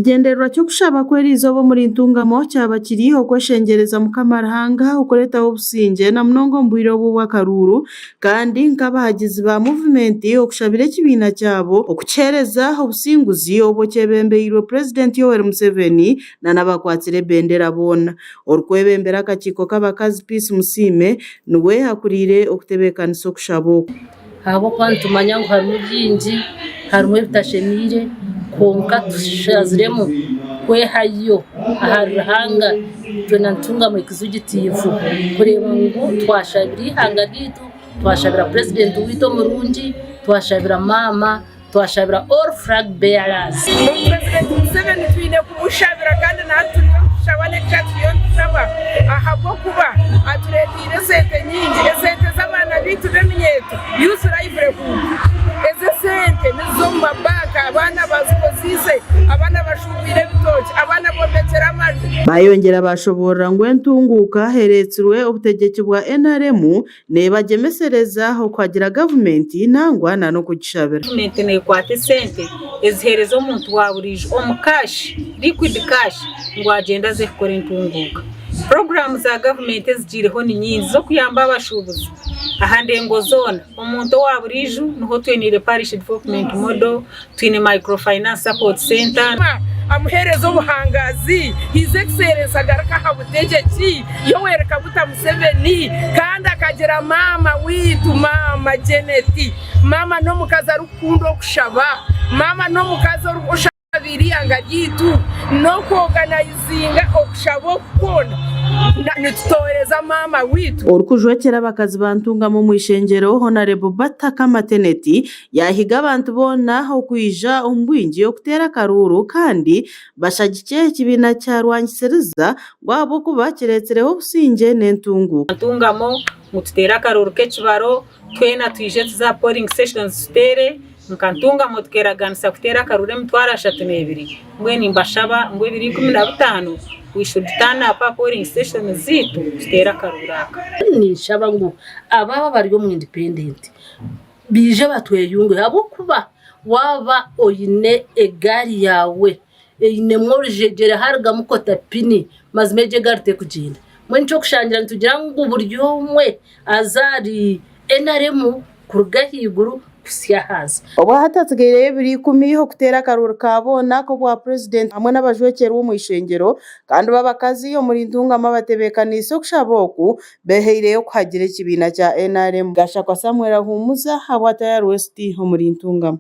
Ekigyendererwa ky'okushaba kw'eriizooba omuri Ntungamo kyaba kiri okweshengyereza Mukama Ruhanga okureetaho obusingye na munonga omu bwire obu obw'akaruuru kandi nk'abahagizi ba muvumenti okushabira ekibiina kyabo okukiheereza obusinguzi obwo kyebembeirwe Purezidenti Yoweri Museveni na n'abakwatsire ebendera boona. Orikwebembera akakiiko k'abakazi Peace Musiime niwe akuriire okutebeekanisa okushaba oku. Ahabw'okuba nitumanya ngu harimu bingi, harimu ebitashemeire, kwonka tushaziremu kwehayo ahari Ruhanga twena nitutungamu ekizugitiivu kureeba ngu twashabira eihanga ryaitu, twashabira purezidenti waitu omurungi, twashabira maama, twashabira all flag bearers. Purezidenti Museveni twine kumushabira kandi nahati turiyo nitushaba n'ekisha turiyo nitushaba ahabw'okuba atureeteire esente nyingi, esente z'abaana baitu b'eminyeeto, youth livelihood. Ezo esente niziza omu mabanka, abaana bazikoziise, abaana bashuubwire ebitookye, abaana bombekire amaju. Bayongyera bashoboorora ngu entunguuka ereetsirwe obutegyeki bwa NRM Neebagyemesereza okuhagira gavumenti nangwa na n'okugishabira. Gavumenti neekwata esente eziheereza omuntu wa buriijo omu cash, liquid cash, ngu agyende aze kukora entunguuka. Puroguraamu za gavumenti ezigiireho ni nyingi z'okuyamba abashuubuzi aha ndengo zoona. Omuntu owa buriijo niho twiniire Parish Development Model, Twine Microfinance Support Centre. Amuheereze obuhangaazi, His Excellency agaruke aha butegyeki, Yoweri Kaguta Museveni, kandi akagira maama waitu maama Janet. Maama n'omukazi arikukunda okushaba, maama n'omukazi oshabire eihanga ryaitu n'okwoganayizinga okushaba oku kwona nitutooreza maama waitu. Orikujwekyera abakazi ba Ntungamo omu ishengyero, Honarebo Bataka Mateneti, Yaahiga abantu boona okwija omu bwingi okuteera akaruuru kandi bashagikye ekibiina kya Rwangisiriza ngu ahabw'okuba kireetsireho obusingye n'entunguuka. Ntungamo ngu tuteere akaruuru k'ekibaro twena twije tuze aha polling stations tuteere, nka Ntungamo tukeraganisa kuteera akaruuru 32,000 mbwenu nimbashaba ngu ebiro 15 we should turn up aha polling stations zaitu tuteere akaruuru aka. Ninshaba ngu abo abari omu independent Baije batweyunge ahabw'okuba waaba oine egaari yaawe einemu orujegyere harugamu kotapini mazima egyo egaari terikugyenda. Mbwenu eky'okushangira nitugira ngu buri omwe aze ahari NRM kuruga ahaiguru kuhitsya ahansi. Obwo hati hatsigaireyo ebiro ikumi okuteera akaruuru ka boona ak'obwa purezidenti hamwe n'abajwekyerwa omu ishengyero kandi bo abakazi omuri Ntungamo abatebeekaniise okushaba oku Beehaireyo kuhagira ekibiina kya nrm. Gashakwa Samuel Ahumuza ahabwa Tayari West omuri Ntungamo.